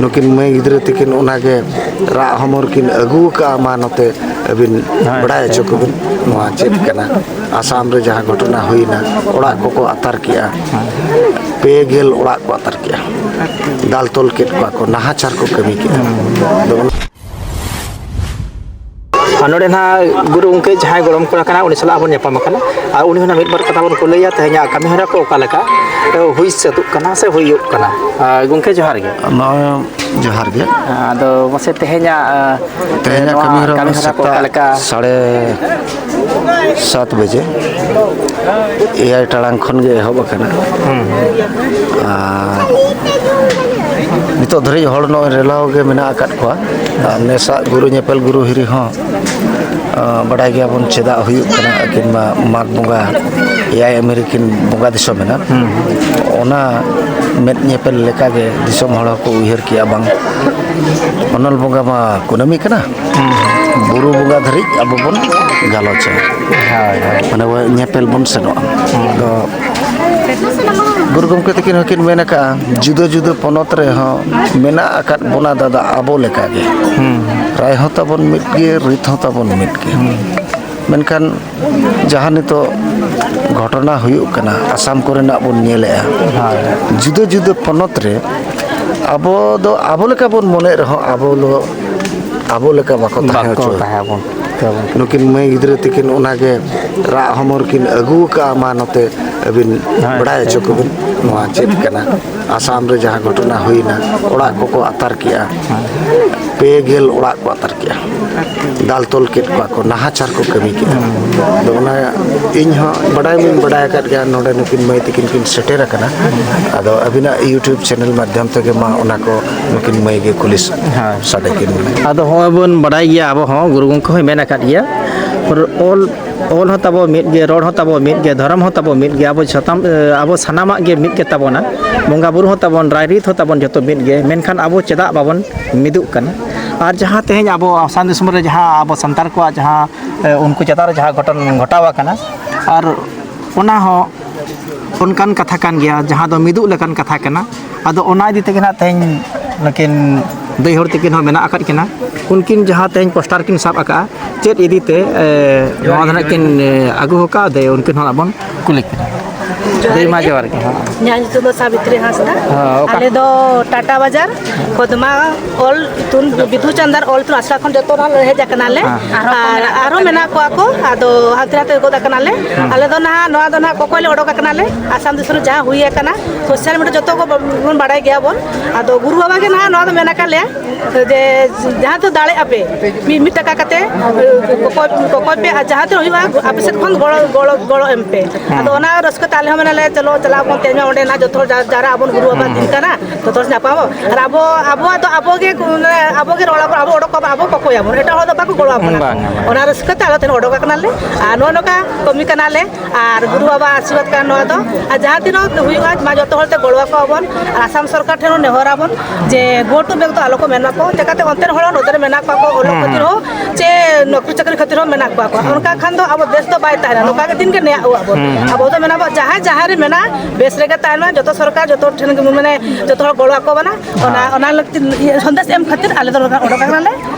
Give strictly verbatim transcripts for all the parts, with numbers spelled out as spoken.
ᱱᱩᱠᱤᱱ ᱢᱟᱹᱭ ᱜᱤᱫᱽᱨᱟᱹ ᱛᱤᱠᱤᱱ ᱚᱱᱟᱜᱮ ᱨᱟᱜ ᱦᱚᱢᱚᱨ ᱠᱤᱱ ᱟᱹᱜᱩ ᱟᱠᱟᱫᱼᱟ, ᱢᱟ ᱱᱚᱛᱮ ᱟᱹᱵᱤᱱ ᱦᱮᱸ᱾ ᱵᱟᱲᱟᱭ ᱦᱚᱪᱚ ᱠᱚᱵᱤᱱ ᱱᱚᱣᱟ ᱪᱮᱫ ᱠᱟᱱᱟ᱾ ᱟᱥᱟᱢ ᱨᱮ ᱡᱟᱦᱟᱸ ᱜᱷᱚᱴᱚᱱᱟ ᱦᱩᱭᱱᱟ, ᱚᱲᱟᱜ ᱠᱚᱠᱚ ᱟᱛᱟᱨ ᱠᱮᱜᱼᱟ, ᱯᱮ ᱜᱮᱞ ᱚᱲᱟᱜ ᱠᱚ ᱟᱛᱟᱨ ᱠᱮᱜᱼᱟ, ᱫᱟᱞ ᱛᱚᱞ ᱠᱮᱫ ᱠᱚᱣᱟ ᱠᱚ, ᱱᱟᱦᱟᱪᱟᱨ ᱠᱚ ᱠᱟᱹᱢᱤ ᱠᱮᱜᱼᱟ᱾ ᱟᱫᱚ ᱚᱱᱟ ᱟᱨ ᱱᱚᱰᱮ ᱱᱟᱦᱟᱜ ᱜᱩᱨᱩ ᱜᱚᱢᱠᱮ ᱡᱟᱦᱟᱸᱭ ᱜᱚᱲᱚᱢ ᱠᱚᱲᱟ ᱠᱟᱱᱟ, ᱩᱱᱤ ᱥᱟᱞᱟᱜ ᱵᱚᱱ ᱧᱟᱯᱟᱢ ᱟᱠᱟᱱᱟ᱾ ᱟᱨ ᱩᱱᱤ ᱦᱚᱸ ᱱᱟᱦᱟᱜ ᱢᱤᱫ ᱵᱟᱨ ᱠᱟᱛᱷᱟ ᱵᱚᱱ ᱠᱚ ᱞᱟᱹᱭᱟ, ᱛᱮᱦᱮᱧᱟᱜ ᱠᱟᱹᱢᱤ ᱦᱚᱨᱟ ᱠᱚ ᱚᱠᱟ ᱞᱮᱠᱟ ᱦᱩᱭ ᱥᱟᱹᱛᱚᱜ ᱠᱟᱱᱟ ᱥᱮ ᱦᱩᱭᱩᱜ ᱠᱟᱱᱟ᱾ ᱟᱨ ᱜᱚᱢᱠᱮ, ᱡᱚᱦᱟᱨ ᱜᱮ᱾ ᱱᱚᱜᱼᱚᱭ ᱡᱚᱦᱟᱨ ᱜᱮ᱾ ᱟᱫᱚ ᱢᱟᱥᱮ ᱛᱮᱦᱮᱧᱟᱜ, ᱟᱨ ᱛᱮᱦᱮᱧᱟᱜ ᱱᱚᱣᱟ ᱠᱟᱹᱢᱤ ᱦᱚᱨᱟ ᱠᱟᱹᱢᱤ ᱢᱟ ᱦᱚᱨᱟ ᱠᱚ ᱚᱠᱟ ᱥᱮᱛᱟᱜ ᱞᱮᱠᱟ? ᱥᱟᱲᱮ ᱥᱟᱛ ᱵᱟᱡᱮ, ᱮᱭᱟᱭ ᱴᱟᱲᱟᱝ ᱠᱷᱚᱱ ᱜᱮ ᱮᱦᱚᱵ ᱟᱠᱟᱱᱟ᱾ ᱟᱨ ᱱᱤᱛᱚᱜ ᱫᱷᱟᱹᱨᱤᱡ ᱦᱚᱲ ᱱᱚᱜᱼᱚᱭ ᱨᱮᱞᱟᱣ ᱜᱮ ᱢᱮᱱᱟᱜ ᱟᱠᱟᱫ ᱠᱚᱣᱟ᱾ ᱟᱨ ᱱᱮᱥᱟᱜ ᱜᱩᱨᱩ ᱧᱮᱯᱮᱞ ᱜᱩᱨᱩ ᱦᱤᱨᱤ ᱦᱚᱸ, ᱟᱸ, ᱵᱟᱰᱟᱭ ᱜᱮᱭᱟᱵᱚᱱ ᱪᱮᱫᱟᱜ ᱦᱩᱭᱩᱜ ᱠᱟᱱᱟ᱾ ᱟᱹᱠᱤᱱ ᱢᱟ ᱢᱟᱜᱽ ᱵᱚᱸᱜᱟ ᱮᱭᱟᱭ ᱟᱹᱢᱤᱨ ᱠᱤᱱ ᱵᱚᱸᱜᱟ ᱫᱤᱥᱚᱢ ᱮᱱᱟ᱾ ᱚᱱᱟ ᱢᱮᱫ ᱧᱮᱯᱮᱞ ᱞᱮᱠᱟᱜᱮ ᱫᱤᱥᱚᱢ ᱦᱚᱲ ᱦᱚᱸᱠᱚ ᱩᱭᱦᱟᱹᱨ ᱠᱮᱜᱼᱟ, ᱵᱟᱝ, ᱚᱱᱚᱞ ᱵᱚᱸᱜᱟ ᱢᱟ ᱠᱩᱱᱟᱹᱢᱤ ᱠᱟᱱᱟ, ᱵᱩᱨᱩ ᱵᱚᱸᱜᱟ ᱫᱷᱟᱹᱨᱤᱡ ᱟᱵᱚ ᱵᱚᱱ ᱜᱟᱞᱚᱪᱟ, ᱦᱳᱭ, ᱦᱳᱭ᱾ ᱢᱟᱱᱮ ᱧᱮᱯᱮᱞ ᱵᱚᱱ ᱥᱮᱱᱚᱜᱼᱟ᱾ ᱟᱫᱚ ᱜᱩᱨᱩ ᱜᱚᱢᱠᱮ ᱛᱟᱹᱠᱤᱱ ᱦᱚᱸᱠᱤᱱ ᱢᱮᱱ ᱟᱠᱟᱫᱼᱟ, ᱡᱩᱫᱟᱹ ᱡᱩᱫᱟᱹ ᱯᱚᱱᱚᱛ ᱨᱮᱦᱚᱸ ᱢᱮᱱᱟᱜ ᱟᱠᱟᱫ ᱵᱚᱱᱟ ᱫᱟᱫᱟ ᱟᱵᱚ ᱞᱮᱠᱟᱜᱮ᱾ ᱨᱟᱭ ᱦᱚᱸ ᱛᱟᱵᱚᱱ ᱢᱤᱫ ᱜᱮ, ᱨᱤᱛ ᱦᱚᱸ ᱛᱟᱵᱚᱱ ᱢᱤᱫ ᱜᱮ᱾ ᱢᱮᱱᱠᱷᱟᱱ ᱡᱟᱦᱟᱸ ᱱᱤᱛᱚᱜ ᱜᱷᱚᱴᱚᱱᱟ ᱦᱩᱭᱩᱜ ᱠᱟᱱᱟ, ᱟᱥᱟᱢ ᱠᱚᱨᱮᱱᱟᱜ ᱵᱚᱱ ᱧᱮᱞᱮᱜᱼᱟ, ᱦᱳᱭ᱾ ᱡᱩᱫᱟᱹ ᱡᱩᱫᱟᱹ ᱯᱚᱱᱚᱛ ᱨᱮ ᱟᱵᱚ ᱫᱚ ᱟᱵᱚ ᱞᱮᱠᱟ ᱵᱚᱱ ᱢᱚᱱᱮᱭᱮᱫ ᱨᱮᱦᱚᱸ, ᱟᱵᱚ ᱫᱚ ᱟᱵᱚ ᱞᱮᱠᱟ ᱵᱟᱠᱚ ᱛᱟᱦᱮᱸ ᱵᱟᱠᱚ ᱦᱚᱪᱚ᱾ ᱛᱟᱦᱮᱸ ᱟᱵᱚᱱ, ᱛᱟᱵᱚᱱ᱾ ᱱᱩᱠᱤᱱ ᱢᱟᱹᱭ ᱜᱤᱫᱽᱨᱟᱹ ᱛᱤᱠᱤᱱ ᱚᱱᱟᱜᱮ ᱨᱟᱜ ᱦᱚᱢᱚᱨ ᱠᱤᱱ ᱟᱹᱜᱩ ᱟᱠᱟᱫᱼᱟ, ᱢᱟ ᱱᱚᱛᱮ ᱟᱹᱵᱤᱱ ᱦᱳᱭ᱾ ᱵᱟᱲᱟᱭ ᱦᱚᱪᱚ ᱠᱚᱵᱤᱱ ᱱᱚᱣᱟ ᱪᱮᱫ ᱠᱟᱱᱟ᱾ ᱟᱥᱟᱢ ᱨᱮ ᱡᱟᱦᱟᱸ ᱜᱷᱚᱴᱚᱱᱟ ᱦᱩᱭᱱᱟ, ᱚᱲᱟᱜ ᱠᱚᱠᱚ ᱟᱛᱟᱨ ᱠᱮᱜᱼᱟ, ᱯᱮ ᱜᱮᱞ ᱚᱲᱟᱜ ᱠᱚ ᱟᱛᱟᱨ ᱠᱮᱜᱼᱟ, ᱫᱟᱞ ᱛᱚᱞ ᱠᱮᱫ ᱠᱚᱣᱟ ᱠᱚ, ᱱᱟᱦᱟᱪᱟᱨ ᱠᱚ ᱠᱟᱹᱢᱤ ᱠᱮᱜᱼᱟ᱾ ᱟᱫᱚ ᱚᱱᱟ ᱤᱧ ᱦᱚᱸ ᱵᱟᱰᱟᱭ ᱢᱟᱧ ᱵᱟᱰᱟᱭ ᱟᱠᱟᱫ ᱜᱮᱭᱟ, ᱱᱚᱰᱮ ᱱᱩᱠᱤᱱ ᱢᱟᱹᱭ ᱛᱤᱠᱤᱱ ᱠᱤᱱ ᱥᱮᱴᱮᱨ ᱟᱠᱟᱱᱟ᱾ ᱟᱫᱚ ᱟᱹᱵᱤᱱᱟᱜ YouTube ᱪᱮᱱᱮᱞ ᱢᱟᱫᱽᱫᱷᱚᱢ ᱛᱮᱜᱮ ᱢᱟ ᱚᱱᱟ ᱠᱚ ᱱᱩᱠᱤᱱ ᱢᱟᱹᱭ ᱜᱮ ᱠᱩᱞᱤ ᱦᱳᱭ᱾ ᱥᱟᱰᱮ ᱠᱤᱱ ᱢᱮ᱾ ᱟᱫᱚ ᱦᱚᱸᱜᱼᱚᱭ ᱵᱚᱱ ᱵᱟᱰᱟᱭ ᱜᱮᱭᱟ, ᱟᱵᱚ ᱦᱚᱸ ᱜᱩᱨᱩ ᱜᱚᱢᱠᱮ ᱦᱚᱸᱭ ᱢᱮᱱ ᱟᱠᱟᱫ ᱜᱮᱭᱟ, ᱚᱞ, ᱚᱞ ᱦᱚᱸ ᱛᱟᱵᱚ ᱢᱤᱫ ᱜᱮ, ᱨᱚᱲ ᱦᱚᱸ ᱛᱟᱵᱚ ᱢᱤᱫ ᱜᱮ, ᱫᱷᱚᱨᱚᱢ ᱦᱚᱸ ᱛᱟᱵᱚ ᱢᱤᱫ ᱜᱮ, ᱟᱵᱚ ᱥᱟᱛᱟᱢ, ᱮ, ᱟᱵᱚ ᱥᱟᱱᱟᱢᱟᱜ ᱜᱮ ᱢᱤᱫ ᱜᱮ ᱛᱟᱵᱚᱱᱟ, ᱵᱚᱸᱜᱟ ᱵᱩᱨᱩ ᱦᱚᱸ ᱛᱟᱵᱚᱱ, ᱨᱟᱭᱨᱤᱛ ᱦᱚᱸ ᱛᱟᱵᱚᱱ ᱡᱚᱛᱚ ᱢᱤᱫ ᱜᱮ, ᱢᱮᱱᱠᱷᱟᱱ ᱟᱵᱚ ᱪᱮᱫᱟᱜ ᱵᱟᱵᱚᱱ ᱢᱤᱫᱚᱜ ᱠᱟᱱᱟ? ᱟᱨ ᱡᱟᱦᱟᱸ ᱛᱮᱦᱮᱧ ᱟᱵᱚ ᱟᱥᱟᱢ ᱫᱤᱥᱚᱢ ᱨᱮ ᱡᱟᱦᱟᱸ ᱟᱵᱚ ᱥᱟᱱᱛᱟᱲ ᱠᱚᱣᱟᱜ ᱡᱟᱦᱟᱸ, ᱮ, ᱩᱱᱠᱩ ᱪᱮᱛᱟᱱ ᱨᱮ ᱡᱟᱦᱟᱸ ᱜᱷᱚᱴᱚᱱ ᱜᱷᱚᱴᱟᱣ ᱟᱠᱟᱱᱟ, ᱟᱨ ᱚᱱᱟ ᱦᱚᱸ ᱚᱱᱠᱟᱱ ᱠᱟᱛᱷᱟ ᱠᱟᱱ ᱜᱮᱭᱟ, ᱡᱟᱦᱟᱸ ᱫᱚ ᱢᱤᱫᱚᱜ ᱞᱮᱠᱟᱱ ᱠᱟᱛᱷᱟ ᱠᱟᱱᱟ᱾ ᱟᱫᱚ ᱚᱱᱟ ᱤᱫᱤ ᱛᱮᱜᱮ ᱱᱟᱜ ᱛᱮᱦᱮᱧ ᱱᱩᱠᱤᱱ ᱫᱟᱹᱭ ᱦᱚᱲ ᱛᱟᱹᱠᱤᱱ ᱦᱚᱸ ᱢᱮᱱᱟᱜ ᱟᱠᱟᱫ ᱠᱤᱱᱟ᱾ ᱩᱱᱠᱤᱱ ᱡᱟᱦᱟᱸ ᱛᱮᱦᱮᱧ ᱯᱳᱥᱴᱟᱨ ᱠᱤᱱ ᱥᱟᱵ ᱟᱠᱟᱫᱼᱟ, ᱪᱮᱫ ᱤᱫᱤ ᱛᱮ, ᱮ, ᱱᱚᱣᱟ ᱫᱚ ᱱᱟᱜ ᱠᱤᱱ, ᱮ, ᱟᱹᱜᱩ ᱟᱠᱟᱫᱼᱟ, ᱫᱟᱹᱭ ᱩᱱᱠᱤᱱ ᱦᱚᱸ ᱱᱟᱜ ᱵᱚᱱ ᱠᱩᱞᱤ ᱠᱤᱱᱟ᱾ ᱫᱟᱹᱭ ᱢᱟ ᱡᱚᱦᱟᱨ ᱜᱮ᱾ ᱦᱮᱸ᱾ ᱤᱧᱟᱹᱜ ᱧᱩᱛᱩᱢ ᱫᱚ ᱥᱟᱵᱤᱛᱨᱤ ᱦᱟᱸᱥᱫᱟ᱾ ᱦᱮᱸ, ᱚᱠᱟ ᱟᱞᱮ ᱫᱚ ᱴᱟᱴᱟ ᱵᱟᱡᱟᱨ ᱠᱚᱫᱢᱟ ᱚᱞ ᱤᱛᱩᱱ ᱵᱤᱫᱩ ᱪᱟᱸᱫᱟᱱ ᱚᱞ ᱤᱛᱩᱱ ᱟᱥᱲᱟ ᱠᱷᱚᱱ ᱡᱚᱛᱚ ᱦᱚᱲ ᱦᱮᱡ ᱟᱠᱟᱱᱟᱞᱮ᱾ ᱦᱮᱸ᱾ ᱟᱨᱦᱚᱸ ᱟᱨ ᱟᱨᱦᱚᱸ ᱢᱮᱱᱟᱜ ᱠᱚᱣᱟ ᱠᱚ, ᱟᱫᱚ ᱦᱟᱱᱛᱮ ᱱᱟᱛᱮ ᱜᱚᱫ ᱟᱠᱟᱱᱟᱞᱮ᱾ ᱦᱮᱸ᱾ ᱟᱞᱮ ᱫᱚ ᱱᱟᱦᱟᱜ ᱱᱚᱣᱟ ᱫᱚ ᱱᱟᱦᱟᱜ ᱠᱚᱠᱚᱭ ᱞᱮ ᱚᱰᱚᱠ ᱟᱠᱟᱱᱟᱞᱮ᱾ ᱟᱥᱟᱢ ᱫᱤᱥᱚᱢ ᱨᱮ ᱡᱟᱦᱟᱸ ᱦᱩᱭ ᱟᱠᱟᱱᱟ, ᱥᱳᱥᱟᱞ ᱢᱤᱰᱤᱭᱟ ᱡᱚᱛᱚ ᱠᱚ ᱵᱚᱱ ᱵᱟᱲᱟᱭ ᱜᱮᱭᱟ ᱵᱚᱱ᱾ ᱟᱫᱚ ᱜᱩᱨᱩ ᱵᱟᱵᱟ ᱜᱮ ᱱᱟᱦᱟᱜ ᱱᱚᱣᱟ ᱫᱚ ᱢᱮᱱ ᱟᱠᱟᱫ ᱞᱮᱭᱟ ᱡᱮ ᱡᱟᱦᱟᱸ ᱛᱤᱱᱟᱹᱜ ᱫᱟᱲᱮᱭᱟᱜ ᱟᱯᱮ, ᱢᱤᱫ ᱢᱤᱫ ᱴᱟᱠᱟ ᱠᱟᱛᱮ ᱠᱚᱠᱚᱭ ᱠᱚᱠᱚᱭ ᱯᱮ, ᱟᱨ ᱡᱟᱦᱟᱸ ᱛᱤᱱᱟᱹᱜ ᱦᱩᱭᱩᱜᱼᱟ ᱟᱯᱮ ᱥᱮᱫ ᱠᱷᱚᱱ ᱜᱚᱲᱚ ᱜᱚᱲᱚ ᱜᱚᱲᱚ ᱮᱢ ᱯᱮ᱾ ᱦᱮᱸ᱾ ᱟᱫᱚ ᱚᱱᱟ ᱨᱟᱹᱥᱠᱟᱹ ᱛᱮ ᱟᱞᱮ ᱦᱚᱸ ᱢᱮᱱᱟᱞᱮ, ᱪᱚᱞᱚ ᱪᱟᱞᱟᱜ ᱟᱵᱚᱱ, ᱛᱮᱦᱮᱧ ᱢᱟ ᱚᱸᱰᱮ ᱱᱟᱜ ᱡᱚᱛᱚ ᱦᱚᱲ ᱡᱟ- ᱡᱟᱣᱨᱟᱜ ᱟᱵᱚᱱ, ᱜᱩᱨᱩ ᱵᱟᱵᱟ ᱦᱩᱸ, ᱫᱤᱱ ᱦᱩᱸ᱾ ᱠᱟᱱᱟ, ᱡᱚᱛᱚ ᱦᱚᱲ ᱧᱟᱯᱟᱢ ᱟᱵᱚᱱ᱾ ᱟᱨ ᱟᱵᱚ ᱟᱵᱚᱣᱟᱜ ᱫᱚ ᱟᱵᱚ ᱜᱮ ᱟᱵᱚ ᱚᱰᱚᱠ ᱟᱵᱚ, ᱟᱵᱚ ᱠᱚᱠᱚᱭ ᱟᱵᱚᱱ, ᱮᱴᱟᱜ ᱦᱚᱲ ᱫᱚ ᱵᱟᱠᱚ ᱜᱚᱲᱚ ᱟᱵᱚᱱᱟ᱾ ᱵᱟᱝ, ᱵᱟᱝ᱾ ᱚᱱᱟ ᱨᱟᱹᱥᱠᱟᱹ ᱛᱮ ᱟᱞᱮ ᱛᱮᱦᱮᱧ ᱚᱰᱚᱠ ᱟᱠᱟᱱᱟᱞᱮ᱾ ᱟᱨ ᱱᱚᱜᱼᱚ ᱱᱚᱝᱠᱟ ᱠᱟᱹᱢᱤ ᱠᱟᱱᱟᱞᱮ᱾ ᱟᱨ ᱜᱩᱨᱩ ᱵᱟᱵᱟ ᱟᱥᱤᱨᱵᱟᱫᱽ ᱠᱟᱱᱟ ᱱᱚᱣᱟ ᱫᱚ᱾ ᱟᱨ ᱡᱟᱦᱟᱸ ᱛᱤᱱᱟᱹᱜ ᱦᱩᱭᱩᱜᱼᱟ, ᱢᱟ ᱡᱚᱛᱚ ᱦᱚᱲ ᱛᱮ ᱜᱚᱲᱚ ᱟᱠᱚ ᱟᱵᱚᱱ᱾ ᱟᱨ ᱟᱥᱟᱢ ᱥᱚᱨᱠᱟᱨ ᱴᱷᱮᱱ ᱦᱚᱸ ᱱᱮᱦᱚᱨ ᱟᱵᱚᱱ ᱡᱮ go to back ᱫᱚ ᱟᱞᱚ ᱠᱚ ᱢᱮᱱ ᱢᱟᱠᱚ᱾ ᱪᱮᱠᱟᱛᱮ ᱚᱱᱛᱮ ᱨᱮᱱ ᱦᱚᱲ ᱱᱚᱛᱮ ᱨᱮ ᱢᱮᱱᱟᱜ ᱠᱚᱣᱟ ᱠᱚ, ᱚᱞᱚᱜ ᱦᱩᱸ, ᱠᱷᱟᱹᱛᱤᱨ ᱦᱩᱸ᱾ ᱦᱚᱸ ᱪᱮ ᱱᱚᱠᱨᱤ ᱪᱟᱹᱠᱨᱤ ᱠᱷᱟᱹᱛᱤᱨ ᱦᱚᱸ ᱢᱮᱱᱟᱜ ᱠᱚᱣᱟ ᱠᱚ᱾ ᱦᱩᱸ᱾ ᱚᱱᱠᱟ ᱠᱷᱟᱱ ᱫᱚ ᱟᱵᱚ ᱫᱮᱥ ᱫᱚ ᱵᱟᱭ ᱛᱟᱦᱮᱱᱟ᱾ ᱱᱚᱝᱠᱟ ᱜᱮ ᱫᱤᱱ ᱜᱮ ᱱᱮᱭᱟᱜ ᱟᱵᱚᱱ᱾ ᱦᱩᱸ, ᱦᱩᱸ᱾ ᱟᱵᱚ ᱫᱚ ᱢᱮᱱᱟ ᱵᱚᱱ ᱡᱟᱦᱟᱸᱭ ᱡᱟᱦᱟᱸ ᱨᱮ ᱢᱮᱱᱟᱜ, ᱵᱮᱥ ᱨᱮᱜᱮ ᱛᱟᱦᱮᱱ ᱢᱟ᱾ ᱡᱚᱛᱚ ᱥᱚᱨᱠᱟᱨ ᱡᱚᱛᱚ ᱴᱷᱮᱱ ᱜᱮ ᱢᱟᱱᱮ ᱡᱚᱛᱚ ᱦᱚᱲ ᱜᱚᱲᱚ ᱟᱠᱚ ᱠᱟᱱᱟ᱾ ᱚᱱᱟ, ᱦᱮᱸ᱾ ᱚᱱᱟ ᱞᱟᱹᱠᱛᱤ ᱤᱭᱟᱹ ᱥᱚᱱᱫᱮᱥ ᱮᱢ ᱠᱷᱟᱹᱛᱤᱨ ᱟᱞᱮ ᱫᱚ ᱚᱰᱚᱠ ᱟᱠᱟᱱᱟᱞᱮ᱾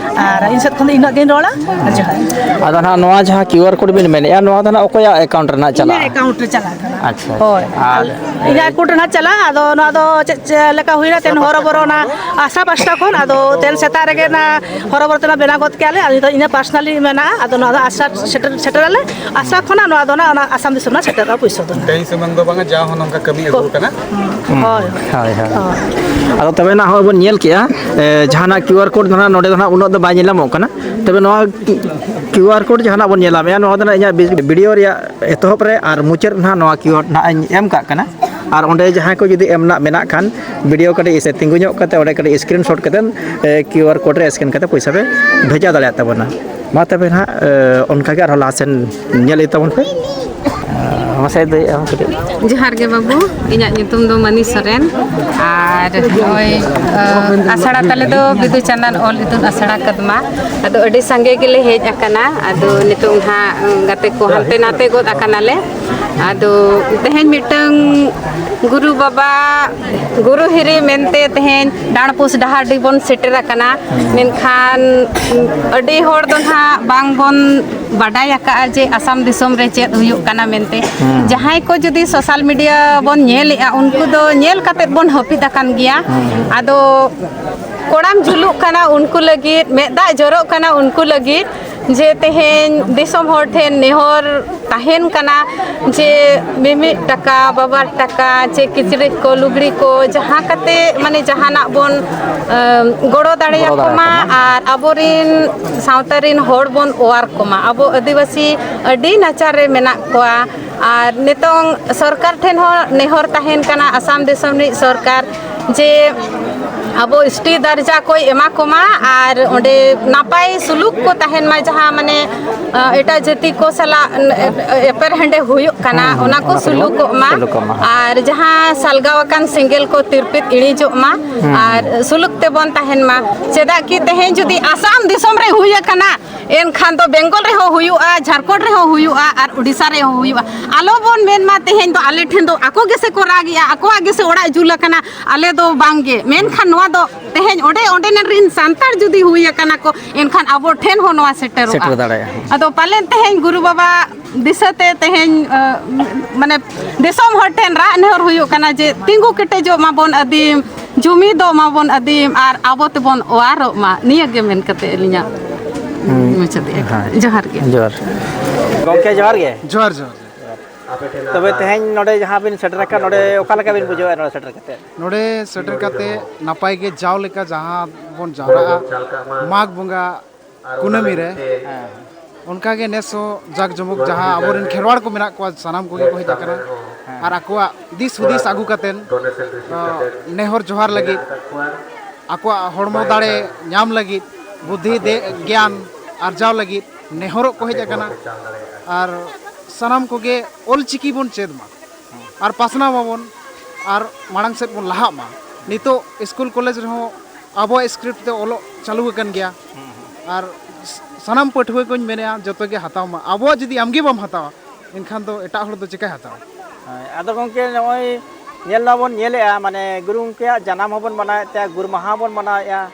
ᱟᱨ ᱤᱧ ᱥᱮᱫ ᱠᱷᱚᱱ ᱫᱚ ᱤᱱᱟᱹᱜ ᱜᱤᱧ ᱨᱚᱲᱟ᱾ ᱡᱚᱦᱟᱨ᱾ ᱟᱫᱚ ᱱᱟᱦᱟᱜ ᱱᱚᱣᱟ ᱡᱟᱦᱟᱸ QR code ᱵᱤᱱ ᱢᱮᱱᱮᱫᱼᱟ, ᱱᱚᱣᱟ ᱫᱚ ᱱᱟᱦᱟᱜ ᱚᱠᱚᱭᱟᱜ account ᱨᱮ ᱱᱟᱦᱟᱜ ᱤᱧᱟᱹᱜ ᱪᱟᱞᱟᱜᱼᱟ? Account ᱨᱮ ᱪᱟᱞᱟᱜ ᱠᱟᱱᱟ᱾ ᱟᱪᱪᱷᱟ, ᱦᱳᱭ᱾ ᱟᱪᱪᱷᱟ᱾ ᱟᱨ ᱤᱧᱟᱹᱜ account ᱨᱮ ᱱᱟᱦᱟᱜ ᱪᱟᱞᱟᱜᱼᱟ᱾ ᱟᱫᱚ ᱱᱚᱣᱟ ᱫᱚ ᱪᱮᱫ, ᱪᱮᱫ ᱞᱮᱠᱟ ᱦᱩᱭᱱᱟ, ᱛᱮᱱ ᱦᱚᱨᱚᱵᱚᱨᱚ ᱚᱱᱟ ᱟᱥᱟ ᱯᱟᱥᱴᱟ ᱠᱷᱚᱱ, ᱟᱫᱚ ᱛᱮᱱ ᱥᱮᱛᱟᱜ ᱨᱮᱜᱮ ᱚᱱᱟ ᱦᱚᱨᱚᱵᱚᱨᱚ ᱛᱮ ᱚᱱᱟ ᱵᱮᱱᱟᱣ ᱜᱚᱫ ᱠᱮᱜᱼᱟ ᱞᱮ᱾ ᱟᱨ ᱱᱤᱛᱚᱜ ᱤᱧᱟᱹᱜ personally ᱢᱮᱱᱟᱜᱼᱟ᱾ ᱟᱫᱚ ᱱᱚᱣᱟ ᱫᱚ ᱟᱥᱟ ᱥᱮᱴᱮᱨ, ᱥᱮᱴᱮᱨᱟᱞᱮ᱾ ᱟᱥᱟ ᱠᱷᱚᱱᱟᱜ ᱱᱚᱣᱟ ᱫᱚ ᱱᱟᱦᱟᱜ ᱚᱱᱟ ᱟᱥᱟᱢ ᱫᱤᱥᱚᱢ ᱨᱮᱱᱟᱜ ᱥᱮᱴᱮᱨᱚᱜᱼᱟ ᱯᱩᱭᱥᱟᱹ ᱫᱚ ᱱᱟᱦᱟᱜ᱾ ᱛᱮᱦᱮᱧ ᱥᱩᱢᱩᱝ ᱫᱚ ᱵᱟᱝᱟ, ᱡᱟᱣ ᱦᱚᱸ ᱱᱚᱝᱠᱟ ᱠᱟᱹᱢᱤ ᱟᱹᱜᱩ ᱠᱚ- ᱟᱠᱟᱱᱟ᱾ ᱦᱩᱸ᱾ ᱦᱳᱭ᱾ ᱦᱳᱭ, ᱦᱳᱭ᱾ ᱦᱳᱭ᱾ ᱟᱫᱚ ᱛᱚᱵᱮ ᱱᱟᱦᱟᱜ ᱦᱚᱸᱜᱼᱚᱭ ᱵᱚᱱ ᱧᱮᱞ ᱠᱮᱜᱼᱟ, ᱮ, ᱡᱟᱦᱟᱱᱟᱜ QR code ᱫᱚ ᱱᱟᱦᱟᱜ ᱱᱚᱰᱮ ᱫᱚ ᱱᱟᱦᱟᱜ ᱩᱱᱟᱹᱜ ᱫᱚ ᱵᱟᱭ ᱧᱮᱞ ᱧᱟᱢᱚᱜ ᱠᱟᱱᱟ᱾ ᱛᱚᱵᱮ ᱱᱚᱣᱟ QR code ᱡᱟᱦᱟᱱᱟᱜ ᱵᱚᱱ ᱧᱮᱞᱟ, ᱱᱚᱣᱟ ᱫᱚ ᱱᱟᱦᱟᱜ ᱤᱧᱟᱹᱜ ᱵᱤ-, video ᱨᱮᱭᱟᱜ ᱮᱛᱚᱦᱚᱵ ᱨᱮ ᱟᱨ ᱢᱩᱪᱟᱹᱫ ᱨᱮ ᱱᱟᱦᱟᱜ ᱱᱚᱣᱟ QR ᱱᱟᱦᱟᱜ ᱤᱧ ᱮᱢ ᱠᱟᱜ ᱠᱟᱱᱟ᱾ ᱟᱨ ᱚᱸᱰᱮ ᱡᱟᱦᱟᱸᱭ ᱠᱚ ᱡᱩᱫᱤ ᱮᱢ ᱨᱮᱱᱟᱜ ᱢᱮᱱᱟᱜ ᱠᱷᱟᱱ, video ᱠᱟᱹᱴᱤᱡ ᱥᱮ ᱛᱤᱸᱜᱩ ᱧᱚᱜ ᱠᱟᱛᱮ ᱚᱸᱰᱮ ᱠᱟᱹᱴᱤᱡ screenshot ᱠᱟᱛᱮ, ᱮ, QR code ᱨᱮ scan ᱠᱟᱛᱮ ᱯᱚᱭᱥᱟ ᱯᱮ ᱵᱷᱮᱡᱟ ᱫᱟᱲᱮᱭᱟᱜ ᱛᱟᱵᱚᱱᱟ᱾ ᱢᱟ ᱛᱚᱵᱮ ᱱᱟᱦᱟᱜ, ᱮ, ᱚᱱᱠᱟ ᱜᱮ ᱟᱨᱦᱚᱸ ᱞᱟᱦᱟ ᱥᱮᱱ ᱧᱮᱞ ᱤᱫᱤ ᱛᱟᱵᱚᱱ ᱯᱮ᱾ ᱢᱟᱥᱮ ᱞᱟᱹᱭ ᱟᱢ ᱠᱟᱹᱴᱤᱡ᱾ ᱡᱚᱦᱟᱨ ᱜᱮ ᱵᱟᱹᱵᱩ, ᱤᱧᱟᱹᱜ ᱧᱩᱛᱩᱢ ᱫᱚ ᱢᱟᱹᱱᱤ ᱥᱚᱨᱮᱱ᱾ ᱟᱨ ᱱᱚᱜᱼᱚᱭ, ᱟᱹ, ᱟᱥᱲᱟ ᱛᱟᱞᱮ ᱫᱚ ᱵᱤᱫᱩ ᱪᱟᱸᱫᱟᱱ ᱚᱞ ᱤᱛᱩᱱ ᱟᱥᱲᱟ ᱠᱟᱫᱢᱟ᱾ ᱟᱫᱚ ᱟᱹᱰᱤ ᱥᱟᱸᱜᱮ ᱜᱮᱞᱮ ᱦᱮᱡ ᱟᱠᱟᱱᱟ᱾ ᱟᱫᱚ ᱱᱤᱛᱚᱝ ᱱᱟᱦᱟᱜ, ᱩᱸ, ᱜᱟᱛᱮ ᱠᱚ ᱦᱟᱱᱛᱮ ᱱᱟᱛᱮ ᱜᱚᱫ ᱟᱠᱟᱱᱟᱞᱮ᱾ ᱟᱫᱚ ᱛᱮᱦᱮᱧ ᱢᱤᱫᱴᱟᱝ ᱜᱩᱨᱩ ᱵᱟᱵᱟ, ᱜᱩᱨᱩ ᱦᱤᱨᱤ ᱢᱮᱱᱛᱮ ᱛᱮᱦᱮᱧ ᱰᱟᱸᱰᱯᱩᱥ ᱰᱟᱦᱟᱨᱰᱤ ᱵᱚᱱ ᱥᱮᱴᱮᱨ ᱟᱠᱟᱱᱟ᱾ ᱢᱮᱱᱠᱷᱟᱱ ᱟᱹᱰᱤ ᱦᱚᱲ ᱫᱚ ᱱᱟᱦᱟᱜ ᱵᱟᱝ ᱵᱚᱱ ᱵᱟᱰᱟᱭ ᱟᱠᱟᱫᱼᱟ ᱡᱮ ᱟᱥᱟᱢ ᱫᱤᱥᱚᱢ ᱨᱮ ᱪᱮᱫ ᱦᱩᱭᱩᱜ ᱠᱟᱱᱟ ᱢᱮᱱᱛᱮ᱾ ᱦᱩᱸ᱾ ᱡᱟᱦᱟᱸᱭ ᱠᱚ ᱡᱩᱫᱤ social media ᱵᱚᱱ ᱧᱮᱞᱮᱫᱼᱟ, ᱩᱱᱠᱩ ᱫᱚ ᱧᱮᱞ ᱠᱟᱛᱮᱫ ᱵᱚᱱ ᱦᱟᱹᱯᱤᱫ ᱟᱠᱟᱱ ᱜᱮᱭᱟ᱾ ᱦᱩᱸ᱾ ᱟᱫᱚ ᱠᱚᱲᱟᱢ ᱡᱷᱩᱞᱩᱜ ᱠᱟᱱᱟ ᱩᱱᱠᱩ ᱞᱟᱹᱜᱤᱫ, ᱢᱮᱫ ᱫᱟᱜ ᱡᱚᱨᱚᱜ ᱠᱟᱱᱟ ᱩᱱᱠᱩ ᱞᱟᱹᱜᱤᱫ, ᱡᱮ ᱛᱮᱦᱮᱧ ᱫᱤᱥᱚᱢ ᱦᱚᱲ ᱴᱷᱮᱱ ᱱᱮᱦᱚᱨ ᱛᱟᱦᱮᱱ ᱠᱟᱱᱟ ᱡᱮ ᱢᱤᱢᱤᱫ ᱴᱟᱠᱟ, ᱵᱟᱵᱟᱨ ᱴᱟᱠᱟ, ᱪᱮ ᱠᱤᱪᱨᱤᱡ ᱠᱚ, ᱞᱩᱜᱽᱲᱤ ᱠᱚ, ᱡᱟᱦᱟᱸ ᱠᱟᱛᱮ ᱢᱟᱱᱮ ᱡᱟᱦᱟᱱᱟᱜ ᱵᱚᱱ, ᱟᱢ, ᱜᱚᱲᱚ ᱫᱟᱲᱮᱭᱟᱠᱚ ᱢᱟ᱾ ᱟᱨ ᱟᱵᱚᱨᱤᱱ ᱥᱟᱶᱛᱟ ᱨᱤᱱ ᱦᱚᱲ ᱵᱚᱱ ᱚᱣᱟᱨ ᱠᱚᱢᱟ᱾ ᱟᱵᱚ ᱟᱹᱫᱤᱵᱟᱹᱥᱤ ᱟᱹᱰᱤ ᱱᱟᱪᱟᱨ ᱨᱮ ᱢᱮᱱᱟᱜ ᱠᱚᱣᱟ᱾ ᱟᱨ ᱱᱤᱛᱚᱝ ᱥᱚᱨᱠᱟᱨ ᱴᱷᱮᱱ ᱦᱚᱸ ᱱᱮᱦᱚᱨ ᱛᱟᱦᱮᱱ ᱠᱟᱱᱟ, ᱟᱥᱟᱢ ᱫᱤᱥᱚᱢ ᱨᱤᱱᱤᱡ ᱥᱚᱨᱠᱟᱨ, ᱡᱮ ᱟᱵᱚ S T ᱫᱟᱨᱡᱟ ᱠᱚᱭ ᱮᱢᱟ ᱠᱚᱢᱟ ᱟᱨ ᱚᱸᱰᱮ ᱱᱟᱯᱟᱭ ᱥᱩᱞᱩᱠ ᱠᱚ ᱛᱟᱦᱮᱱ ᱢᱟ, ᱡᱟᱦᱟᱸ ᱢᱟᱱᱮ, ᱟᱸ, ᱮᱴᱟᱜ ᱡᱟᱹᱛᱤ ᱠᱚ ᱥᱟᱞᱟᱜ, ᱮ-, ᱮᱯᱮᱨ ᱦᱮᱸᱰᱮ ᱦᱩᱭᱩᱜ ᱠᱟᱱᱟ, ᱦᱩᱸ, ᱦᱩᱸ, ᱚᱱᱟ ᱠᱚ ᱚᱱᱟ ᱠᱚ ᱡᱮᱢᱚᱱ ᱥᱩᱞᱩᱠᱚᱜ ᱢᱟ᱾ ᱥᱩᱞᱩᱠᱚᱜ ᱢᱟ᱾ ᱟᱨ ᱡᱟᱦᱟᱸ ᱥᱟᱞᱜᱟᱣ ᱟᱠᱟᱱ ᱥᱮᱸᱜᱮᱞ ᱠᱚ ᱛᱤᱨᱯᱤᱛ ᱤᱬᱤᱡᱚᱜ ᱢᱟ᱾ ᱦᱩᱸ, ᱟᱨ ᱦᱩᱸ᱾ ᱥᱩᱞᱩᱠ ᱛᱮᱵᱚᱱ ᱛᱟᱦᱮᱱ ᱢᱟ᱾ ᱪᱮᱫᱟᱜ ᱠᱤ ᱛᱮᱦᱮᱧ ᱡᱩᱫᱤ ᱟᱥᱟᱢ ᱫᱤᱥᱚᱢ ᱨᱮ ᱦᱩᱭ ᱟᱠᱟᱱᱟ, ᱮᱱᱠᱷᱟᱱ ᱫᱚ ᱵᱮᱝᱜᱚᱞ ᱨᱮᱦᱚᱸ ᱦᱩᱭᱩᱜᱼᱟ, ᱡᱷᱟᱲᱠᱷᱚᱸᱰ ᱨᱮᱦᱚᱸ ᱦᱩᱭᱩᱜᱼᱟ, ᱟᱨ ᱩᱰᱤᱥᱟ ᱨᱮᱦᱚᱸ ᱦᱩᱭᱩᱜᱼᱟ᱾ ᱟᱞᱚ ᱵᱚᱱ ᱢᱮᱱ ᱢᱟ ᱛᱮᱦᱮᱧ ᱫᱚ ᱟᱞᱮ ᱴᱷᱮᱱ ᱫᱚ ᱟᱠᱚ ᱜᱮᱥᱮ ᱠᱚ ᱨᱟᱜᱮᱜᱼᱟ, ᱟᱠᱚᱣᱟᱜ ᱜᱮᱥᱮ ᱚᱲᱟᱜ ᱡᱩᱞ ᱟᱠᱟᱱᱟ, ᱟᱞᱮ ᱫᱚ ᱵᱟᱝ ᱜᱮ᱾ ᱢᱮᱱᱠᱷᱟᱱ ᱱᱚᱣᱟ ᱫᱚ ᱛᱮᱦᱮᱧ ᱚᱸᱰᱮ, ᱚᱸᱰᱮᱱ ᱨᱤᱱ ᱥᱟᱱᱛᱟᱲ ᱡᱩᱫᱤ ᱦᱩᱭ ᱟᱠᱟᱱᱟ ᱠᱚ, ᱮᱱᱠᱷᱟᱱ ᱟᱵᱚ ᱴᱷᱮᱱ ᱦᱚᱸ ᱱᱚᱣᱟ ᱥᱮᱴᱮᱨᱚᱜᱼᱟ᱾ ᱥᱮᱴᱮᱨ ᱫᱟᱲᱮᱭᱟᱜᱼᱟ᱾ ᱟᱫᱚ ᱯᱟᱞᱮᱱ ᱛᱮᱦᱮᱧ ᱜᱩᱨᱩ ᱵᱟᱵᱟ ᱫᱤᱥᱟᱹᱛᱮ ᱛᱮᱦᱮᱧ, ᱟᱸ, ᱢᱟᱱᱮ ᱫᱤᱥᱚᱢ ᱦᱚᱲ ᱴᱷᱮᱱ ᱨᱟᱜ ᱱᱮᱦᱚᱨ ᱦᱩᱭᱩᱜ ᱠᱟᱱᱟ ᱡᱮ ᱛᱤᱸᱜᱩ ᱠᱮᱴᱮᱡᱚᱜ ᱢᱟᱵᱚᱱ ᱟᱹᱫᱤᱢ, ᱡᱩᱢᱤᱫᱚᱜ ᱢᱟᱵᱚᱱ ᱟᱹᱫᱤᱢ ᱟᱨ ᱟᱵᱚ ᱛᱮᱵᱚᱱ ᱚᱣᱟᱨᱚᱜ ᱢᱟ᱾ ᱱᱤᱭᱟᱹ ᱜᱮ ᱢᱮᱱ ᱠᱟᱛᱮ ᱟᱹᱞᱤᱧᱟᱜ ᱦᱩᱸ᱾ ᱢᱩᱪᱟᱹᱫᱮᱜᱼᱟ᱾ ᱦᱳᱭ᱾ ᱡᱚᱦᱟᱨ ᱜᱮ᱾ ᱡᱚᱦᱟᱨ᱾ ᱜᱚᱢᱠᱮ, ᱡᱚᱦᱟᱨ ᱜᱮ᱾ ᱡᱚᱦᱟᱨ, ᱡᱚᱦᱟᱨ᱾ ᱛᱚᱵᱮ ᱛᱮᱦᱮᱧ ᱱᱚᱰᱮ ᱡᱟᱦᱟᱸ ᱵᱤᱱ ᱥᱮᱴᱮᱨ ᱟᱠᱟᱫ, ᱱᱚᱰᱮ ᱚᱠᱟ ᱞᱮᱠᱟ ᱵᱤᱱ ᱵᱩᱡᱷᱟᱹᱣᱮᱫᱼᱟ ᱱᱚᱰᱮ ᱥᱮᱴᱮᱨ ᱠᱟᱛᱮ? ᱱᱚᱰᱮ ᱥᱮᱴᱮᱨ ᱠᱟᱛᱮ ᱱᱟᱯᱟᱭ ᱜᱮ, ᱡᱟᱣ ᱞᱮᱠᱟ ᱡᱟᱦᱟᱸ ᱵᱚᱱ ᱡᱟᱣᱨᱟᱜᱼᱟ ᱢᱟᱜᱽ ᱵᱚᱸᱜᱟ ᱠᱩᱱᱟᱹᱢᱤ ᱨᱮ, ᱦᱮᱸ᱾ ᱚᱱᱠᱟ ᱜᱮ ᱱᱮᱥ ᱦᱚᱸ ᱡᱟᱠ ᱡᱚᱢᱚᱠ ᱡᱟᱦᱟᱸ ᱟᱵᱚᱨᱮᱱ ᱠᱷᱮᱨᱣᱟᱲ ᱠᱚ ᱢᱮᱱᱟᱜ ᱠᱚᱣᱟ, ᱥᱟᱱᱟᱢ ᱠᱚᱜᱮ ᱠᱚ ᱦᱮᱡ ᱟᱠᱟᱱᱟ᱾ ᱦᱮᱸ᱾ ᱟᱨ ᱟᱠᱚᱣᱟᱜ ᱫᱤᱥ ᱦᱩᱫᱤᱥ ᱟᱹᱜᱩ ᱠᱟᱛᱮᱱ, ᱚ, ᱱᱮᱦᱚᱨ ᱡᱚᱦᱟᱨ ᱞᱟᱹᱜᱤᱫ, ᱟᱠᱚᱣᱟᱜ ᱦᱚᱲᱢᱚ ᱫᱟᱲᱮ ᱧᱟᱢ ᱞᱟᱹᱜᱤᱫ, ᱵᱩᱫᱽᱫᱷᱤ ᱫᱮ-, ᱜᱮᱭᱟᱱ ᱟᱨᱡᱟᱣ ᱞᱟᱹᱜᱤᱫ ᱱᱮᱦᱚᱨᱚᱜ ᱠᱚ ᱦᱮᱡ ᱟᱠᱟᱱᱟ᱾ ᱟᱨ ᱥᱟᱱᱟᱢ ᱠᱚᱜᱮ ᱚᱞ ᱪᱤᱠᱤ ᱵᱚᱱ ᱪᱮᱫ ᱢᱟ ᱟᱨ ᱯᱟᱥᱱᱟᱣ ᱢᱟᱵᱚᱱ ᱟᱨ ᱢᱟᱲᱟᱝ ᱥᱮᱫ ᱵᱚᱱ ᱞᱟᱦᱟᱜ ᱢᱟ᱾ ᱱᱤᱛᱚᱜ ᱥᱠᱩᱞ ᱠᱚᱞᱮᱡᱽ ᱨᱮᱦᱚᱸ ᱟᱵᱚᱣᱟᱜ ᱥᱠᱨᱤᱯᱴ ᱛᱮ ᱚᱞᱚᱜ ᱪᱟᱹᱞᱩ ᱟᱠᱟᱱ ᱜᱮᱭᱟ᱾ ᱟᱨ ᱥᱟᱱᱟᱢ ᱯᱟᱹᱴᱷᱩᱣᱟᱹ ᱠᱚᱧ ᱢᱮᱱᱮᱫᱼᱟ, ᱡᱚᱛᱚ ᱜᱮ ᱦᱟᱛᱟᱣ ᱢᱟ᱾ ᱟᱵᱚᱣᱟᱜ ᱡᱩᱫᱤ ᱟᱢᱜᱮ ᱵᱟᱢ ᱦᱟᱛᱟᱣᱟ, ᱮᱱᱠᱷᱟᱱ ᱫᱚ ᱮᱴᱟᱜ ᱦᱚᱲ ᱫᱚ ᱪᱤᱠᱟᱹᱭ ᱦᱟᱛᱟᱣᱟ? ᱦᱳᱭ, ᱟᱫᱚ ᱜᱚᱢᱠᱮ, ᱱᱚᱜᱼᱚᱭ ᱧᱮᱞ ᱢᱟᱵᱚᱱ ᱧᱮᱞᱮᱫᱼᱟ, ᱢᱟᱱᱮ ᱜᱩᱨᱩ ᱜᱚᱢᱠᱮᱭᱟᱜ ᱡᱟᱱᱟᱢ ᱦᱚᱸᱵᱚᱱ ᱢᱟᱱᱟᱣᱮᱫ ᱛᱟᱭᱟ, ᱜᱩᱨ ᱢᱟᱦᱟ ᱵᱚᱱ ᱢᱟᱱᱟᱣᱮᱫᱼᱟ,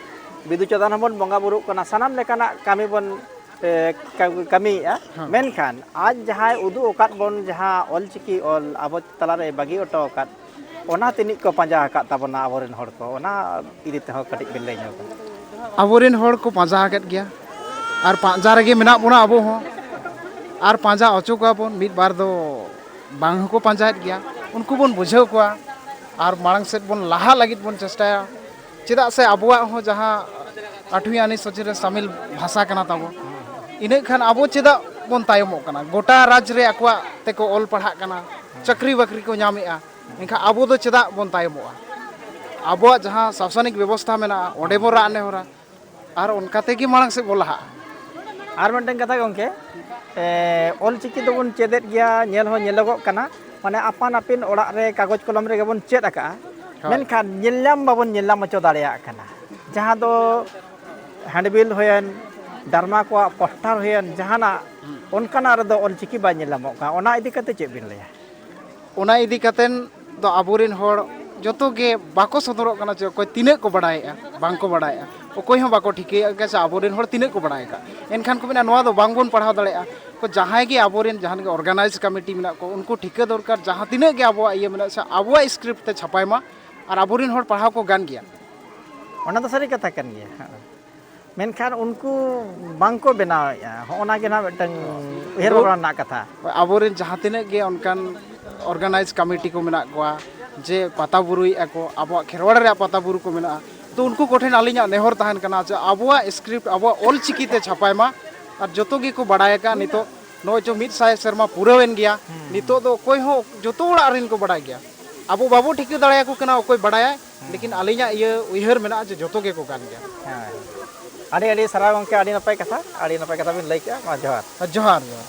ᱵᱤᱫᱩ ᱪᱟᱸᱫᱟᱱ ᱦᱚᱸᱵᱚᱱ ᱵᱚᱸᱜᱟ ᱵᱩᱨᱩᱜ ᱠᱟᱱᱟ, ᱥᱟᱱᱟᱢ ᱞᱮᱠᱟᱱᱟᱜ ᱠᱟᱹᱢᱤ ᱵᱚᱱ ᱮ, ᱠᱟ-, ᱠᱟᱹᱢᱤᱭᱮᱫᱼᱟ᱾ ᱦᱮᱸ᱾ ᱢᱮᱱᱠᱷᱟᱱ ᱟᱡ ᱡᱟᱦᱟᱸᱭ ᱩᱫᱩᱜ ᱟᱠᱟᱫ ᱵᱚᱱ, ᱡᱟᱦᱟᱸ ᱚᱞ ᱪᱤᱠᱤ ᱚᱞ ᱟᱵᱚ ᱛᱟᱞᱟᱨᱮ ᱵᱟᱹᱜᱤ ᱦᱚᱴᱚ ᱟᱠᱟᱫ, ᱚᱱᱟ ᱛᱤᱱᱟᱹᱜ ᱠᱚ ᱯᱟᱸᱡᱟ ᱟᱠᱟᱫ ᱛᱟᱵᱚᱱᱟ ᱟᱵᱚᱨᱮᱱ ᱦᱚᱲ ᱠᱚ, ᱚᱱᱟ ᱤᱫᱤ ᱛᱮᱦᱚᱸ ᱠᱟᱹᱴᱤᱡ ᱵᱤᱱ ᱞᱟᱹᱭ ᱧᱚᱜᱟ᱾ ᱟᱵᱚᱨᱮᱱ ᱦᱚᱲ ᱠᱚ ᱯᱟᱸᱡᱟ ᱟᱠᱟᱫ ᱜᱮᱭᱟ ᱟᱨ ᱯᱟᱸᱡᱟ ᱨᱮᱜᱮ ᱢᱮᱱᱟᱜ ᱵᱚᱱᱟ ᱟᱵᱚ ᱦᱚᱸ, ᱟᱨ ᱯᱟᱸᱡᱟ ᱦᱚᱪᱚ ᱠᱚᱣᱟ ᱵᱚᱱ᱾ ᱢᱤᱫ ᱵᱟᱨ ᱫᱚ ᱵᱟᱝ ᱦᱚᱸᱠᱚ ᱯᱟᱸᱡᱟᱭᱮᱫ ᱜᱮᱭᱟ, ᱩᱱᱠᱩ ᱵᱚᱱ ᱵᱩᱡᱷᱟᱹᱣ ᱠᱚᱣᱟ ᱟᱨ ᱢᱟᱲᱟᱝ ᱥᱮᱫ ᱵᱚᱱ ᱞᱟᱦᱟᱜ ᱞᱟᱹᱜᱤᱫ ᱵᱚᱱ ᱪᱮᱥᱴᱟᱭᱟ᱾ ᱪᱮᱫᱟᱜ ᱥᱮ ᱟᱵᱚᱣᱟᱜ ᱦᱚᱸ ᱡᱟᱦᱟᱸ ᱟᱴᱷᱣᱤ ᱟᱹᱱᱤ ᱥᱚᱪᱤ ᱨᱮ ᱥᱟᱢᱤᱞ ᱵᱷᱟᱥᱟ ᱠᱟᱱᱟ ᱛᱟᱵᱚ, ᱤᱱᱟᱹᱜ ᱠᱷᱟᱱ ᱟᱵᱚ ᱪᱮᱫᱟᱜ ᱵᱚᱱ ᱛᱟᱭᱚᱢᱚᱜ ᱠᱟᱱᱟ? ᱜᱚᱴᱟ ᱨᱟᱡᱽ ᱨᱮ ᱟᱠᱚᱣᱟᱜ ᱛᱮᱠᱚ ᱚᱞ ᱯᱟᱲᱦᱟᱜ ᱠᱟᱱᱟ, ᱪᱟᱹᱠᱨᱤ ᱵᱟᱹᱠᱨᱤ ᱠᱚ ᱧᱟᱢᱮᱜᱼᱟ, ᱮᱱᱠᱷᱟᱱ ᱟᱵᱚ ᱫᱚ ᱪᱮᱫᱟᱜ ᱵᱚᱱ ᱛᱟᱭᱚᱢᱚᱜᱼᱟ? ᱟᱵᱚᱣᱟᱜ ᱡᱟᱦᱟᱸ ᱥᱟᱥᱚᱱᱤᱠ ᱵᱮᱵᱚᱥᱛᱷᱟ ᱢᱮᱱᱟᱜᱼᱟ, ᱚᱸᱰᱮ ᱵᱚᱱ ᱨᱟᱜ ᱱᱮᱦᱚᱨᱟ, ᱟᱨ ᱚᱱᱠᱟ ᱛᱮᱜᱮ ᱢᱟᱲᱟᱝ ᱥᱮᱫ ᱵᱚᱱ ᱞᱟᱦᱟᱜᱼᱟ᱾ ᱟᱨ ᱢᱤᱫᱴᱮᱱ ᱠᱟᱛᱷᱟ ᱜᱚᱢᱠᱮ, ᱮ, ᱚᱞ ᱪᱤᱠᱤ ᱫᱚᱵᱚᱱ ᱪᱮᱫᱮᱫ ᱜᱮᱭᱟ, ᱧᱮᱞ ᱦᱚᱸ ᱧᱮᱞᱚᱜᱚᱜ ᱠᱟᱱᱟ, ᱢᱟᱱᱮ ᱟᱯᱟᱱ ᱟᱹᱯᱤᱱ ᱚᱲᱟᱜ ᱨᱮ ᱠᱟᱜᱚᱡᱽ ᱠᱚᱞᱚᱢ ᱨᱮᱜᱮ ᱵᱚᱱ ᱪᱮᱫ ᱟᱠᱟᱜᱼᱟ, ᱦᱳᱭ᱾ ᱢᱮᱱᱠᱷᱟᱱ ᱧᱮᱞ ᱧᱟᱢ ᱵᱟᱵᱚᱱ ᱧᱮᱞ ᱧᱟᱢ ᱦᱚᱪᱚ ᱫᱟᱲᱮᱭᱟᱜ ᱠᱟᱱᱟ᱾ ᱡᱟᱦᱟᱸ ᱫᱚ ᱦᱮᱱᱰᱵᱤᱞ ᱦᱩᱭᱮᱱ, ᱰᱟᱨᱢᱟ ᱠᱚᱣᱟᱜ ᱯᱳᱥᱴᱟᱨ ᱦᱩᱭᱮᱱ, ᱡᱟᱦᱟᱱᱟᱜ ᱚᱱᱠᱟᱱᱟᱜ ᱨᱮᱫᱚ ᱚᱞ ᱪᱤᱠᱤ ᱵᱟᱭ ᱧᱮᱞ ᱧᱟᱢᱚᱜ ᱠᱟᱱᱟ᱾ ᱚᱱᱟ ᱤᱫᱤ ᱠᱟᱛᱮ ᱪᱮᱫ ᱵᱤᱱ ᱞᱟᱹᱭᱟ? ᱚᱱᱟ ᱤᱫᱤ ᱠᱟᱛᱮᱱ ᱫᱚ ᱟᱵᱚᱨᱮᱱ ᱦᱚᱲ ᱡᱚᱛᱚ ᱜᱮ ᱵᱟᱠᱚ ᱥᱚᱫᱚᱨᱚᱜ ᱠᱟᱱᱟ, ᱪᱮ ᱚᱠᱚᱭ ᱛᱤᱱᱟᱹᱜ ᱠᱚ ᱵᱟᱲᱟᱭᱮᱫᱼᱟ, ᱵᱟᱝ ᱠᱚ ᱵᱟᱲᱟᱭᱮᱫᱼᱟ᱾ ᱚᱠᱚᱭ ᱦᱚᱸ ᱵᱟᱠᱚ ᱴᱷᱤᱠᱟᱹᱭᱮᱫᱼᱟ ᱡᱮ ᱟᱵᱚᱨᱮᱱ ᱦᱚᱲ ᱛᱤᱱᱟᱹᱜ ᱠᱚ ᱵᱟᱲᱟᱭ ᱟᱠᱟᱫ᱾ ᱮᱱᱠᱷᱟᱱ ᱠᱚ ᱢᱮᱱᱟ, "ᱱᱚᱣᱟ ᱫᱚ ᱵᱟᱝ ᱵᱚᱱ ᱯᱟᱲᱦᱟᱣ ᱫᱟᱲᱮᱭᱟᱜᱼᱟ᱾" ᱠᱚ ᱡᱟᱦᱟᱸᱭ ᱜᱮ ᱟᱵᱚᱨᱮᱱ ᱡᱟᱦᱟᱸ ᱜᱮ ᱚᱨᱜᱟᱱᱟᱭᱤᱡᱽ ᱠᱚᱢᱤᱴᱤ ᱢᱮᱱᱟᱜ ᱠᱚ, ᱩᱱᱠᱩ ᱴᱷᱤᱠᱟᱹ ᱫᱚᱨᱠᱟᱨ, ᱡᱟᱦᱟᱸ ᱛᱤᱱᱟᱹᱜ ᱜᱮ ᱟᱵᱚᱣᱟᱜ ᱤᱭᱟᱹ ᱢᱮᱱᱟᱜᱼᱟ, ᱥᱮ ᱟᱵᱚᱣᱟᱜ ᱥᱠᱨᱤᱯᱴ ᱛᱮ ᱪᱷᱟᱯᱟᱭ ᱢᱟ, ᱟᱨ ᱟᱵᱚᱨᱮᱱ ᱦᱚᱲ ᱯᱟᱲᱦᱟᱣ ᱠᱚ ᱜᱟᱱ ᱜᱮᱭᱟ᱾ ᱚᱱᱟ ᱫᱚ ᱥᱟᱹᱨᱤ ᱠᱟᱛᱷᱟ ᱠᱟᱱ ᱜᱮᱭᱟ᱾ ᱦᱮᱸ᱾ ᱢᱮᱱᱠᱷᱟᱱ ᱩᱱᱠᱩ ᱵᱟᱝ ᱠᱚ ᱵᱮᱱᱟᱣᱮᱫᱼᱟ᱾ ᱦᱚᱸᱜᱼᱚ ᱱᱟ ᱜᱮ ᱱᱟᱦᱟᱜ ᱢᱤᱫᱴᱟᱝ ᱩᱭᱦᱟᱹᱨ ᱵᱷᱟᱵᱽᱱᱟ ᱨᱮᱱᱟᱜ ᱠᱟᱛᱷᱟ᱾ ᱟᱵᱚᱨᱮᱱ ᱡᱟᱦᱟᱸ ᱛᱤᱱᱟᱹᱜ ᱜᱮ ᱚᱱᱠᱟᱱ ᱚᱨᱜᱟᱱᱟᱭᱤᱡᱽ ᱠᱚᱢᱤᱴᱤ ᱠᱚ ᱢᱮᱱᱟᱜ ᱠᱚᱣᱟ, ᱡᱮ ᱯᱟᱛᱟ ᱵᱩᱨᱩᱭᱮᱫᱼᱟ ᱠᱚ, ᱟᱵᱚᱣᱟᱜ ᱠᱷᱮᱨᱣᱟᱲ ᱨᱮᱭᱟᱜ ᱯᱟᱛᱟ ᱵᱩᱨᱩ ᱠᱚ ᱢᱮᱱᱟᱜᱼᱟ, ᱛᱚ ᱩᱱᱠᱩ ᱠᱚᱴᱷᱮᱱ ᱟᱹᱞᱤᱧᱟᱜ ᱱᱮᱦᱚᱨ ᱛᱟᱦᱮᱱ ᱠᱟᱱᱟ ᱡᱮ ᱟᱵᱚᱣᱟᱜ ᱥᱠᱨᱤᱯᱴ, ᱟᱵᱚᱣᱟᱜ ᱚᱞ ᱪᱤᱠᱤ ᱛᱮ ᱪᱷᱟᱯᱟᱭ ᱢᱟ᱾ ᱟᱨ ᱡᱚᱛᱚ ᱜᱮᱠᱚ ᱵᱟᱲᱟᱭ ᱟᱠᱟᱫ, ᱱᱤᱛᱚᱜ ᱱᱚᱜᱼᱚᱭ ᱪᱚ ᱢᱤᱫ ᱥᱟᱭ ᱥᱮᱨᱢᱟ ᱯᱩᱨᱟᱹᱣᱮᱱ ᱜᱮᱭᱟ᱾ ᱦᱩᱸ᱾ ᱱᱤᱛᱚᱜ ᱫᱚ ᱚᱠᱚᱭ ᱦᱚᱸ, ᱡᱚᱛᱚ ᱚᱲᱟᱜ ᱨᱮᱱ ᱠᱚ ᱵᱟᱲᱟᱭ ᱜᱮᱭᱟ᱾ ᱟᱵᱚ ᱵᱟᱵᱚ ᱴᱷᱤᱠᱟᱹ ᱫᱟᱲᱮᱭᱟᱠᱚ ᱠᱟᱱᱟ ᱚᱠᱚᱭ ᱵᱟᱲᱟᱭᱟᱭ, ᱦᱩᱸ᱾ ᱞᱮᱠᱤᱱ ᱟᱹᱞᱤᱧᱟᱜ ᱤᱭᱟᱹ ᱩᱭᱦᱟᱹᱨ ᱢᱮᱱᱟᱜᱼᱟ ᱡᱮ ᱡᱚᱛᱚ ᱜᱮᱠᱚ ᱜᱟᱱ ᱜᱮᱭᱟ᱾ ᱦᱮᱸ᱾ ᱟᱹᱰᱤ ᱟᱹᱰᱤ ᱥᱟᱨᱦᱟᱣ ᱜᱚᱢᱠᱮ, ᱟᱹᱰᱤ ᱱᱟᱯᱟᱭ ᱠᱟᱛᱷᱟ, ᱟᱹᱰᱤ ᱱᱟᱯᱟᱭ ᱠᱟᱛᱷᱟ ᱵᱤᱱ ᱞᱟᱹᱭ ᱠᱮᱜᱼᱟ᱾ ᱢᱟ ᱡᱚᱦᱟᱨ᱾ ᱡᱚᱦᱟᱨ, ᱡᱚᱦᱟᱨ᱾